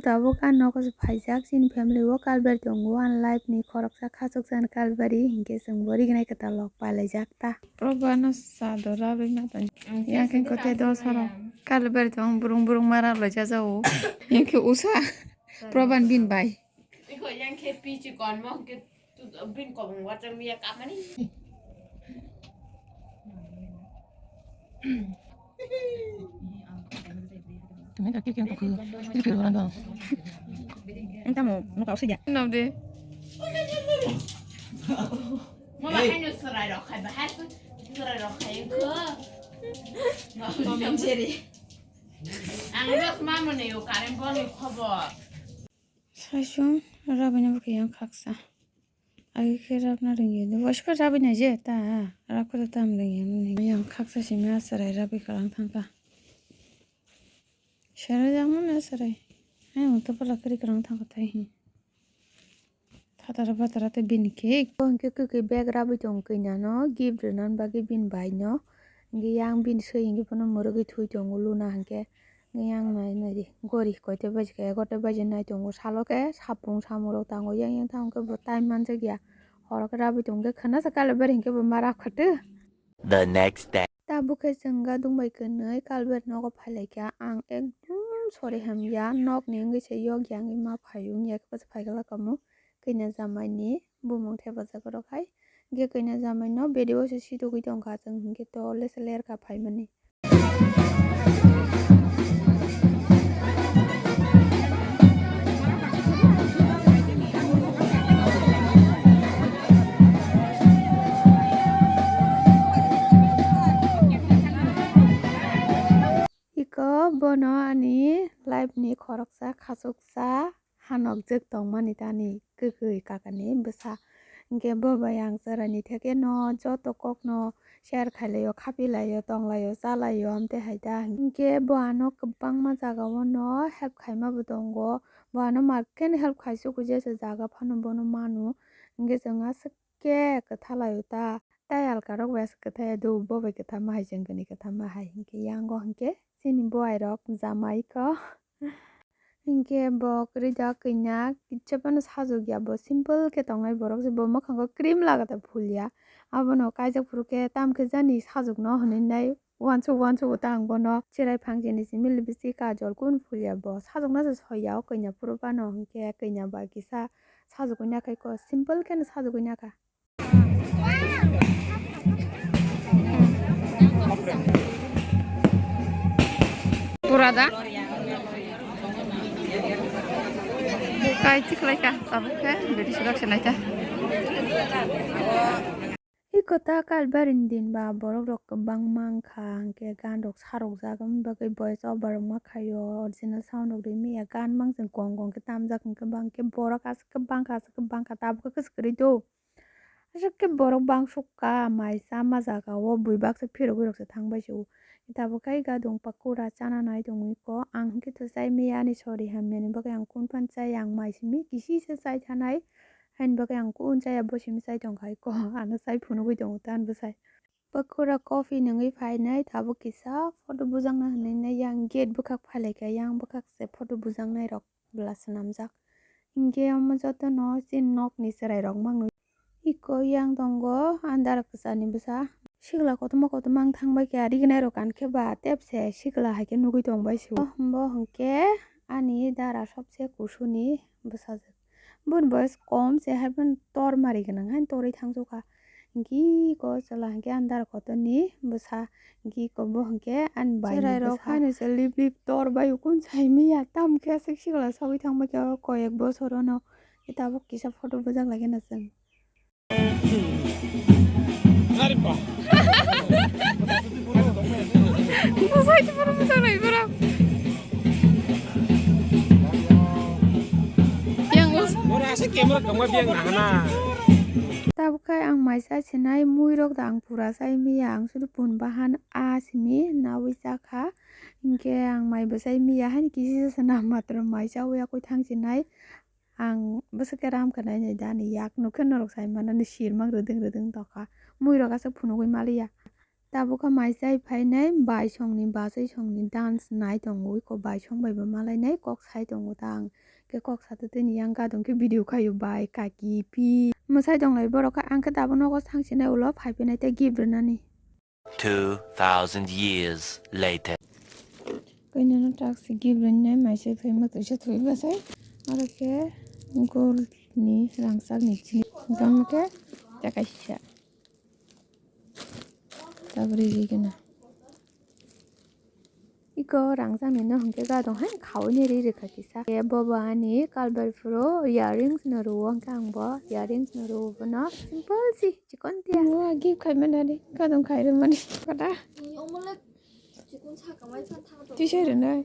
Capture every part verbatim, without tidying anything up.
Tabuk ang nogo se phaijak, chini family o kalbari tongo, ang life ni khoroksa khachuksa ni kalbari, hinkhe chwng bo rignai kwtal rok pailaijak ta. Probano sa do rabwi ma tong. Yang khe kote dos horo. Kalbari tong burung burung mara loi jajao. Yang khe usa. Proban bin bai. Iko yang khe pichi kon mo ke tu bin kobong water miya kamani. Tumi ka kiki ko ku kiki ko rando. Enta mo no ka usia. Nam de. Mama hanu serai rok khai bahar serai rok khai ko. Mama jeri. Ang dos mama ne yo karen boni khobor. Saichung rabini bwkha yang khaksa. Agi khe rabna rwngya. Waisa khe rabina je ta. Rab khe tam rwngya nini. Yang khaksa simi asarai rabi kalang thangkha. Serai jangmani asarai. Hai mungta pala kari kalang thangkha thai hi. Thatara batara tei bini khe. Bo hinkhe kwkwi bag rabwi tongo kanya no. Gift rwna bagwi bini bai no. Hinkhe yang bini swi hinkhe bono mwrwgwi thui tongo luna hinkhe. Yang nai nai di gori koita baji khe egarota baji nai tongo salo khe sapung samung rok tango yang yang tamo khe bo time manjak ya horo khe rabwi tongo khe khwna sa kalbari hinkhe bo ma rab kha twi. The next day. Tabuk khe chwng gadung bai kwnwi kalbari nogo phai lai kha ang ekdum sori hamya nok ni wngwi se yok ya wngwi ma phai wngya khe bwsa phai glak kamo kanya jamai ni bumung thepajak rok hai hinkhe kanya jamai no bedi o se situgwi tongkha chwng hinkhe to lesa lerkha phaimani. Iko bono ani life ni khoroksa khachuksa hanokjak tongmani tani kwkwi kakani bwsa. Hinkhe bo bai ang chwraini theke no joto kokno share khailaio, khapilaio, tonglaio, chalaio, amtwi hai ta. Hinkhe bo ano kwbangma jagao no help khaima bo tongo. Bo ano markhe no help khaisu khe jesa jaga phano bono mano. Hinkhe chwng aswk khe kwthalaio ta. Tai alka rok bai aswk kwthai do, bo bai kwthama hai, chwng kani kwthama hai. Hinkhe yango hinkhe chini boai rok jamai kho. Hinkhe bo kwrwi da kanya, kisa phano sajwk ya, bo simple khe tongnai borok se, bo mwkhango cream lagata phul ya. Abono kaijak phuru khe tamo khe jani sajwk no hwnwi nai uansuk uansuk ta ang bono. Cherai phang chini simi lipstick kajol kun phul ya, bo sajwk no se soi ya o kanya phuru phano, hinkhe kanya bai kisa sajwk wi nakhai kho, simple kheno sajwk wi nakha. Pura da? Kai thik lai kha, tabuk khe beri sulak se nai ta. Iko ta kalbari ni din ba borok rok kwbangma wngkha, hinkhe gan rok sarok jak, aboni bagwi voice over rok ma khaio, original sound rok rimya, gan mangsen gong gong khe tamjak, hinkhe bangkhe borok aswk khe bangkha, aswk khe bangkha, tabuk khe kwswk kwrwi do. Aswk khe borok bangsuk kha, mai chama jaga o bui baksa phirogwi rokse thangbai se o. Tabuk khe gadung pakura chana nai tongwi kho. Ang hinkhe to chai maya ani sori hamya ni bagwi ang kun phan chaya, ang mai simi kisi se chai thanai. Haini bagwi ang kun chaya, bo simi chai tong khai kho. Ano chai phunugwi tongo ta ani bwsai. Pakura coffee nungwi phainai, tabuk kisa photo bujakna hinwi nai yang gate bwkhak phai lai kha, yang bwkhak se photo bujaknai rok bwla swnamjak. Hinkhe omo jotono chini nokni chwrai rok mangno. Iko yang tongo andar kwchani bwsa. Sikla kotorma kotorma wng thang bai kha, rignai rok kan khe ba tep se sikla hai khe nugwi tong bai se o. Bo hinkhe ani dara sobse kusuni bwsajwk. Boni boyes kom se hai phano tor mari gwnang haino torwi thang jokha. Hinkhe iko chwla hinkhe andar kotorni bwsa. Hinkhe iko bo hinkhe ani bai ni bwsa. Cherai rok haino se lip lip tor bai ukun sai maya. Tamo khe aswk sikla sagwi thang bai kha o koyek bosorono. Tabuk kisa photo bujak lai khe na chwng. Bwsai se borok bwsai lai borok. Yang us. Oro aswk camera tongma biyang nahana. Tabuk khe ang mai chai sinai mui rok da ang pura chai maya ang sudu pun bahan a simi nawi chakha. Hinkhe ang mai bwsai maya haino kisi se na matro mai chawi yakwi thang sinai. Ang bwswk khe ram kha nai nai da ani yak nuk khe norok sai mano, ani sir mang rwdwng rwdwng tokha. Mui rok aswk phunugwi maliya. Tabukha mai chai phainai bai songni bachai songni dance nai tongo, iko bai song bai bo malainai kok sai tongo ta ang. Khe kok satwi tini yang gadon khe video khaio bai kaki pi. Mwsai tonglai borok khe ang khe tabuk nogo thangsinai ulo phai phainai tei gift rwnani. Two thousand years later. Kainyano taksi gift rwnai mai chai phaima twisa thwi bachai. Aro khe gold ni rangchak ni chini. Tamo khe takaisa. Tabri rigena. Iko rangchak ni no hwnkhe gadong hai khaui ni ri rwkha kisa. Khe bobo ani kalbai phuru earrings no rwo hwnkhe ang bo earrings no rwo bono simple si chikon tia. Bo gift khai mani gadong khai rwmani koda. Tisa rwnai.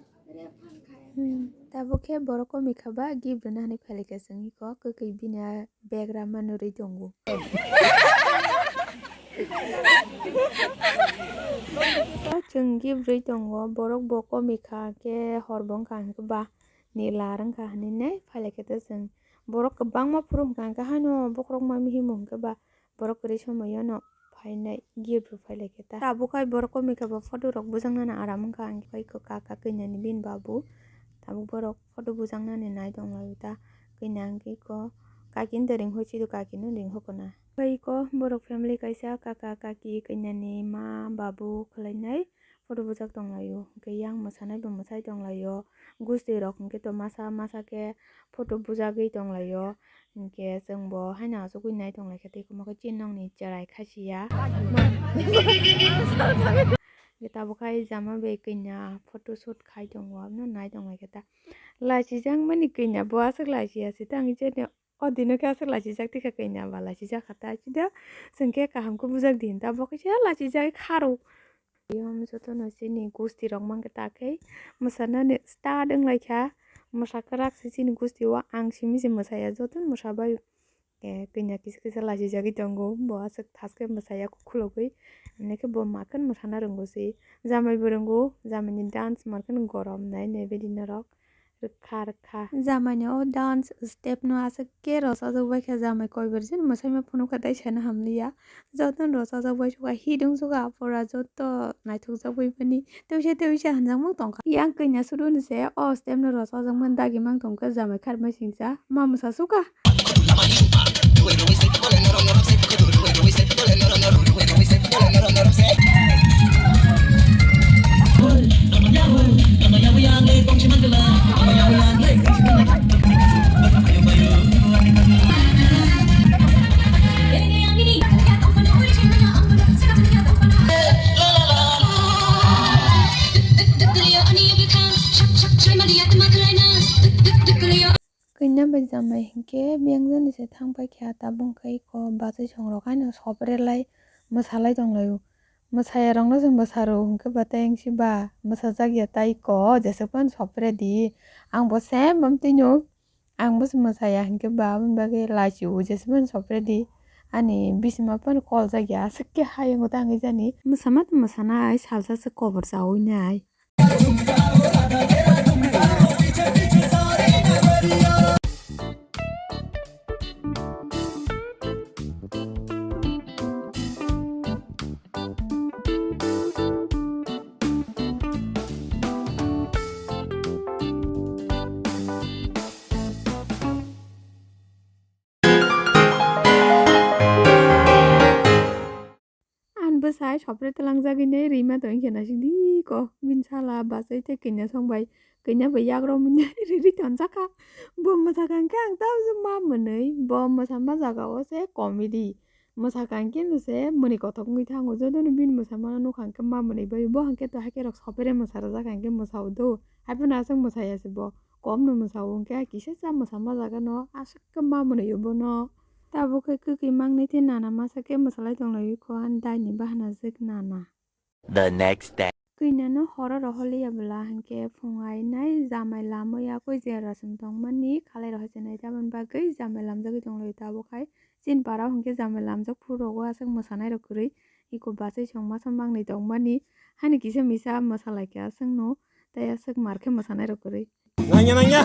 Hmm. Tabuk khe borok komikha ba gift rwna hinwi phailaikha chwng iko kwkwi bini bag rama nurwi tongo. Chwng gift rwi tongo, borok bo komikha khe hor bo wngkha hwnkhe ba nila rwngkha hinwi nai phailaikha ta chwng. Borok kwbangma phuru hwnkha hwnkhe haino bokhorok ma mihimung hwnkhe ba borok kwrwi somoyono phainai gift rw phailaikhe ta. Tabuk hai borok komikha bo photo rok bujaknani aram wngkha, ang khe iko kaka kainyani bini babu. Tabuk borok photo bujaknani nai tonglaio ta. Kaina hwnkhe iko kakini de ringhoichido, kakino ringhokono. Tei iko borok family kaisa kaka kaki kainyani ma babu khwlainai photo bujak tonglaio. Hwnkhe yang mwsanai bo mwsai tonglaio. Gusti rok hwnkhe to masa masa khe photo bujagwi tonglaio. Hwnkhe chwng bo haino achugwi nai tonglaikha tei kwma khe chini nokni cherai khasiya. Hwnkhe tabuk hai jama bai kanya photo shoot khai tongo, abono nai tonglaikha ta. Lachijak mani kanya bo aswk lachiya se tang jani. O dino khe aswk lachijak tikha kanya ba lachijak kha ta chida. Chwng khe kaham khe bujak di hinta bo khe se lachijak kharo. Yom jotono chini gusti rok mankhe ta khe mwsanani start wnglaikha. Mwsa kwrak se chini gusti o, ang simi se mwsaya jotono mwsa bai. Eh, kanya kisa kisa lachijagwi tongo, bo aswk thaskhe mwsaya khulogwi. Hwnwi khe bo makhwno mwsana rwngo se. Jamai bo rwngo, jamaini dance makhwno gorom nai nai baidi norok. Rwkha rwkha. Jamaini o dance step no aswk khe rwchajak bai kha, jamai koibar jani mwsaima phunukha tei sana hamliya. Jotono rwchajak bai suka hit wng suka, apora joto naithokjak bai mani. Tewisa tewisa hwnjakmung tongkha. Yang kanya suru ni se o step no rwchajak mani dagi mang tongkha, jamai kharmai singcha ma mwsa suka. Kanya bai jamai hinkhe biyang jani se thang paikha, tabuk khe iko bachai songrok haino sopre lai mwsalai tonglaio. Mwsaya rokno se mwsaro hinkhe ba tei wngsi ba mwsajak ya tai iko jeswk phano sopre di. Ang bo same bam tino, ang bo se mwsaya hinkhe ba aboni bagwi lachio jeswk phano sopre di. Ani bisima phano koljak ya aswk khe hayungo tangwi jani. Mwsama to mwsanai salsa se kobor chawi nai. Ani bwsai sopre twlangjagwi nai rima tongwi khe naising di ko bini sala bachai tei kanya song bai, kanya bai yagrok mwnwi riri tonjakha. Bo mwsakha hinkhe ang tabuk ma mwnwi, bo mwsama jaga o se comedy. Mwsakha hinkhe no se mwnwi kothok wngwi thango, jotono bini mwsamano nukha hinkhe ma mwnwi bai, bo hinkhe to haikhe rok sopre mwsa rwjakha hinkhe mwsao do, haiphano aswk mwsaya se bo. Kom no mwsao hinkhe kisa cha mwsama jaga no aswk khe ma mwnwi bono. Tabuk khe kwkwi mangnai tei nana masa khe mwsalai tonglaio kho ani daini bahana jwk nana. The next day. Kanya no horo rohorliya bwla hinkhe phung ainai jamai lamwi yakwi jera song tongmani khalai rohorchenai taboni bagwi jamai lamjagwi tonglaio tabuk hai chini para o hinkhe jamai lamjak phuru rogo aswk mwsanai rok kwrwi iko bachai song masa mangnai tongmani hani kisa misa mwsalaikha aswk no tei aswk mar khe mwsanai rok kwrwi. Nangya, nangya.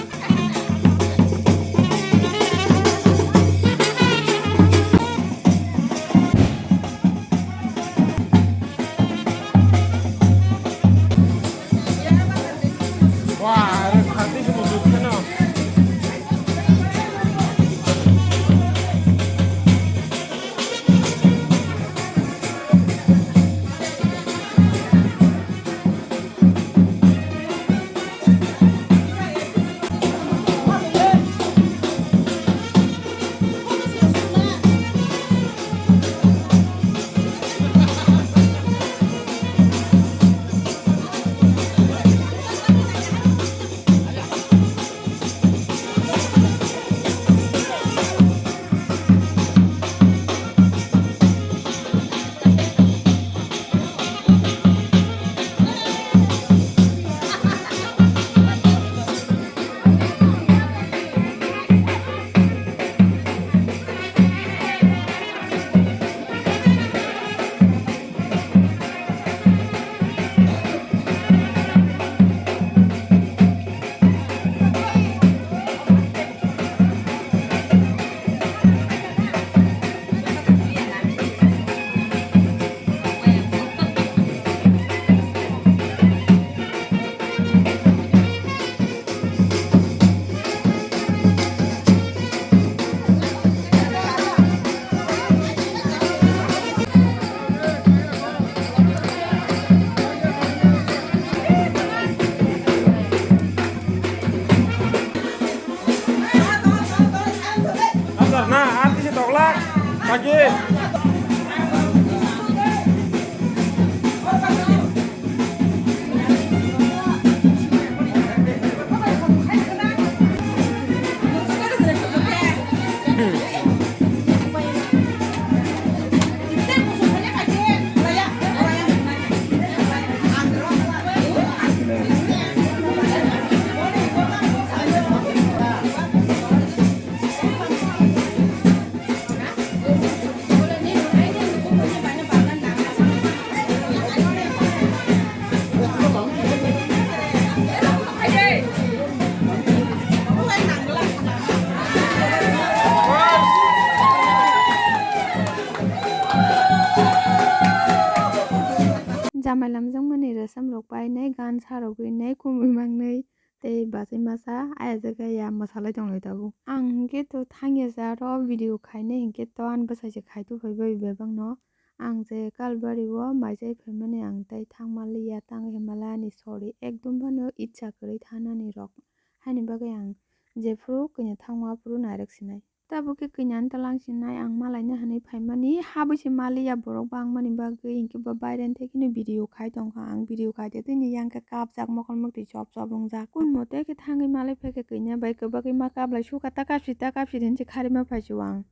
Kaki. Jamai lamjakmani rwchapmung rok painai, gansa rok winai, kumui mangnai. Tei bachai masa ayajagwi ya mwsalai tonglai tabuk. Ang hinkhe to thangya jaro video khainai hinkhe to ani bwsai se khai tongphai bai bebakno. Ang je Kalbari o maijai phaimani ang tei thangmaliya tang hinmale ani sori ekdom phano itsa kwrwi thanani rok. Haini bagwi ang jephuru kanya thangma aphuru nairok sinai. Tabuk khe kanya ni talang sinai ang malaina hinwi phaimani, habwi se maliya borok bangmani bagwi, hinkhe bo baireni thekeno video khai tongkha. Ang video khai de tini yang khe kapjak mokol mukti chop chop wngjak. Kun mote khe thangwi malai phaikha kanya bai kwbagwi ma kaplai sukha, ta kapsi ta kapsi hinwi se kharima phaisio ang.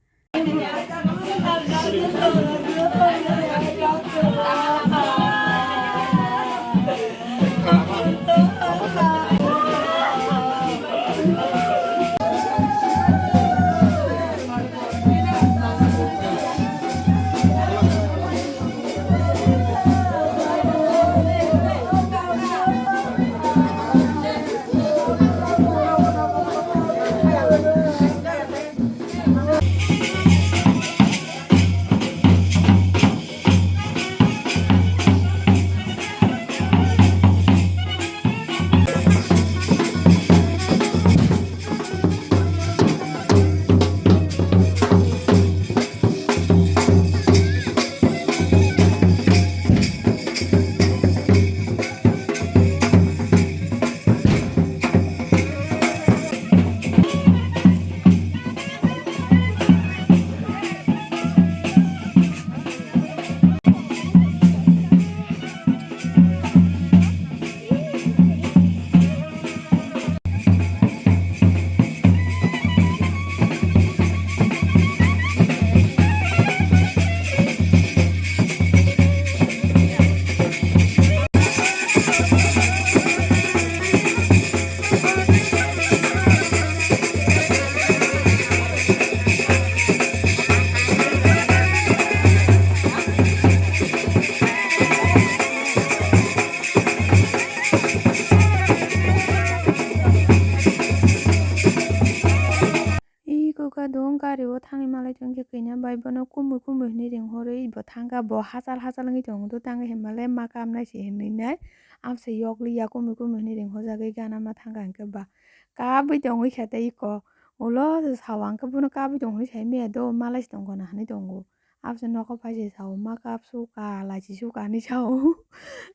Iko ka dong gari o thangwi malai tongkhe kanya bai bono kumui kumui hinwi ringhorwi bo thangkha, bo hachal hachal wngwi tongo, tangwi hinmale ma kapnai se hinwi nai. Amsa yokli ya kumui kumui hinwi ringhorjagwi gana ma thangkha hinkhe ba kabwi tongwi khe tei iko ulo sao, ang khe bono kabwi tongwi sai maya do, malai se tongkha na hinwi tongo. Abse nogo phai se sao, ma kap su ka, lachi su ka hinwi sao.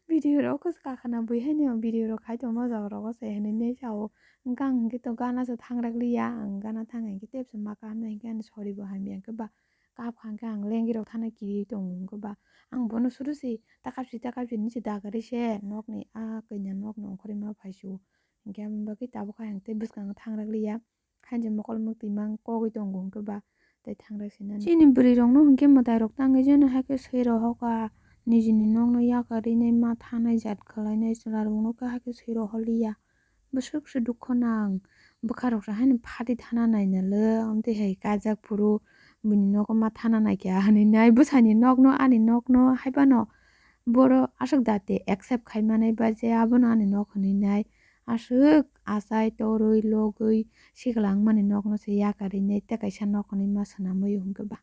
Video rok khe kakha na bui haino video rok khai tongma jaga rogo se hinwi nai sao. Hwnkhe ang hwnkhe to gana se thangrak liya, ang gana thang hinkhe tebse ma kap nai hinkhe ani sori bo hamya hinkhe ba kap kha hinkhe ang lengi rok thana kiri tongo hinkhe ba ang bono suru se ta kap si ta kap si hinwi se dagari se nokni a kanya nokni ongkhorwi ma phai su. Hinkhe aboni bagwi tabuk hai ang tei bwskango thangrak liya. Haini mokol mukti mang kogwi tongo hwnkhe ba tei thangrak sinani. Chini bwrwi rokno hwnkhe mwtai rok tangwi jeno haikhe swi rohokha, nijini nokno yakarwi nai ma thanai jat khwlainai chwla rokno khe haikhe swi rohorliya. Bwswk se dukho nang, bwkha rok se haino phati thana nainalo, amtwi hai kajak phuru bini nogo ma thana naikha hinwi nai bwsani nokno ani nokno haiphano boro aswk da te accept khai manai ba je abono ani nok hinwi nai. Aswk achai torwi logwi sikla wngmani nokno se yakarwi nai tei kaisa nok hinwi ma swnamwi hwnkhe ba.